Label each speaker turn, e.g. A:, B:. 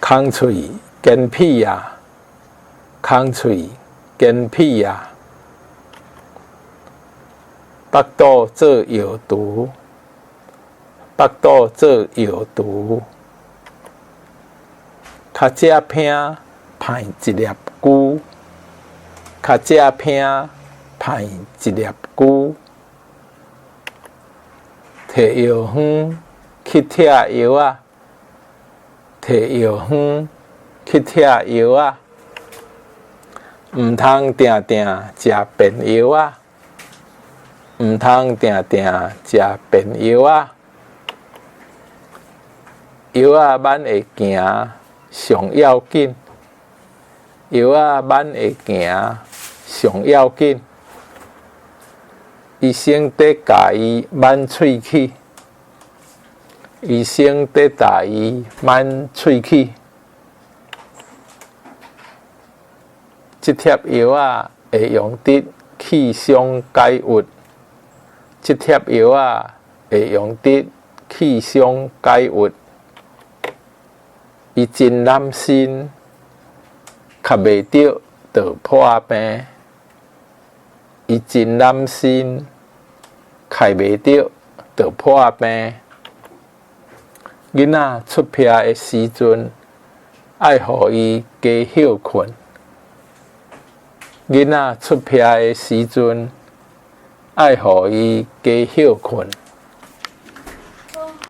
A: 空喙堅痞仔，空喙堅痞仔。腹肚做藥櫥，腹肚做藥櫥。跤脊坪歹一粒龜，跤脊坪歹一粒龜。提藥方去拆藥仔，提藥方去拆藥仔。毋通定定食便藥仔，毋通定定食便藥仔。藥仔挽會行上要緊，藥仔挽會行上要緊。醫生佇共伊挽喙齒，醫生佇共伊挽喙齒。這帖藥仔會用得去傷解鬱，這帖藥仔會用得去傷解鬱。伊真攬身，磕袂著就破病。伊真攬身，開袂著就破病。囡仔出癖的時陣，愛予伊加歇睏。囡仔出癖的時陣，愛予伊加歇睏。